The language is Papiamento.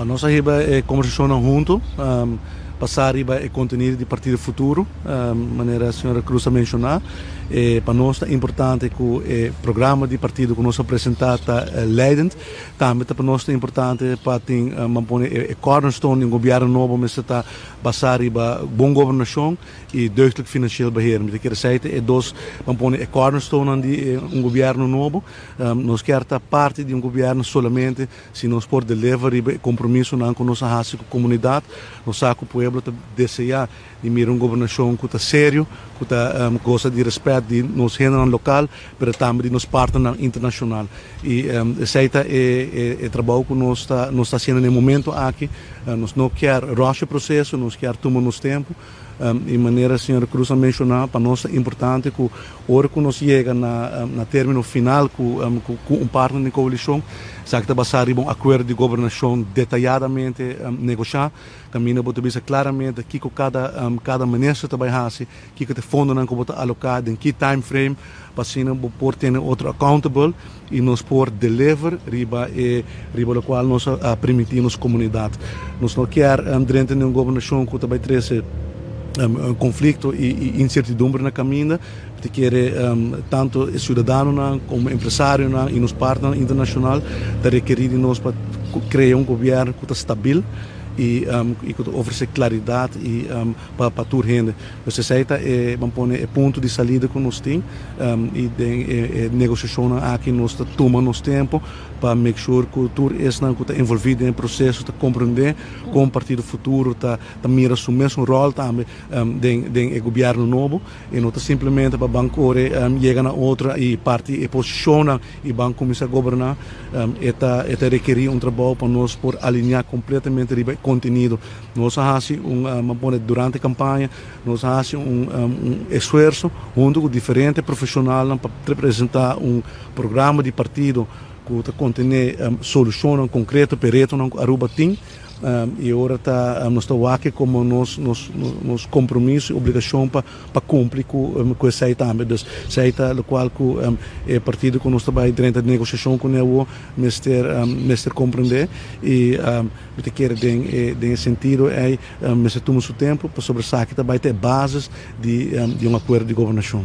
Pa nos a hiba e kombersashonnan huntu, basá riba e kontenido di Partido Futuro, manera señora Cruz a menshoná. Pa nos ta importante ku e programa di partido ku nos a presentá ta leidend. Tambe ta pa nos ta importante pa tin, ban pone e cornerstone di un gobièrnu nobo mester ta basá riba bon gobernashon i deugdelijk financieel beheer. Mi ta kere esei ta e dos, ban pone e cornerstonenan di un gobièrnu nobo. Nos kier ta parti di un gobièrnu solamente Si nos por deliver riba e compromisonan cu nos a haci cu comunidad, nos sa cu pueblo ta desea di mira un gobernacion cu ta serio, cu ta goza di respet di nos hendenan local, pero tambe di nos partnernan internacional. Y esey ta e trabou cu nos ta nos ta haciendo na e momento aki. Nos no kier rush e proceso, nos kier tuma nos tempo. Y manera señor Cruz a menciona, pa nos ta importante cu ora cu nos yega na termino final cu un partner den coalicion, esaki ta basa riba un acuerdo di gobernacion detayadamente negocia, caminda bo ta bisa claramente kico cada minister ta bay haci, kico ta e fondonan cu bo ta aloca, den ki time frame, pa asina bo por tene otro accountable y nos por deliver riba e riba locual nos a primiti nos comunidad. Nos no kier drenta den un gobernacion cu ta bay trece conflicto y incertidumbre na caminda. Mi ta kere tanto e ciudadanonan como empresarionan y nos partnernan internacional ta rekeri di nos pa crea un gobierno cu ta stabil y cu ta ofrece claridad y pa tur hende. Pues esei ta e, ban pone, e punto di salida ku nos tin i den e negosiashonnan aki nos ta tuma nos tempu pa make sure ku tur esnan ku ta envolví den e proseso ta komprendé kon Partido Futuro ta mira su mesun ròl tambe den den e gobièrnu nobo i no ta simplemente pa ban kore yega na otro i parti e posishonnan i ban kuminsá goberná. E ta e ta rekerí un trabou pa nos por alineá kompletamente riba e kontenido. Nos a hasi un, ban pone durante kampaña, nos a hasi un un esfuerso hunto ku diferente profeshonalnan pa presentá un programa di partido ku ta kontené solushonnan konkreto pa e retonan ku Aruba tin. I ora ta nos ta wak komo nos nos nos kompromiso i obligashon pa pa kumpli ku ku esei tambe. Dus esei ta lokual ku e partido ku nos ta bai drenta negosiashon kuné awor mester mester komprendé i Mi ta kere den e den e sentido ei mester tuma su tempo pasobra esaki ta bai ta e basis di di un akuerdo di gobernashon.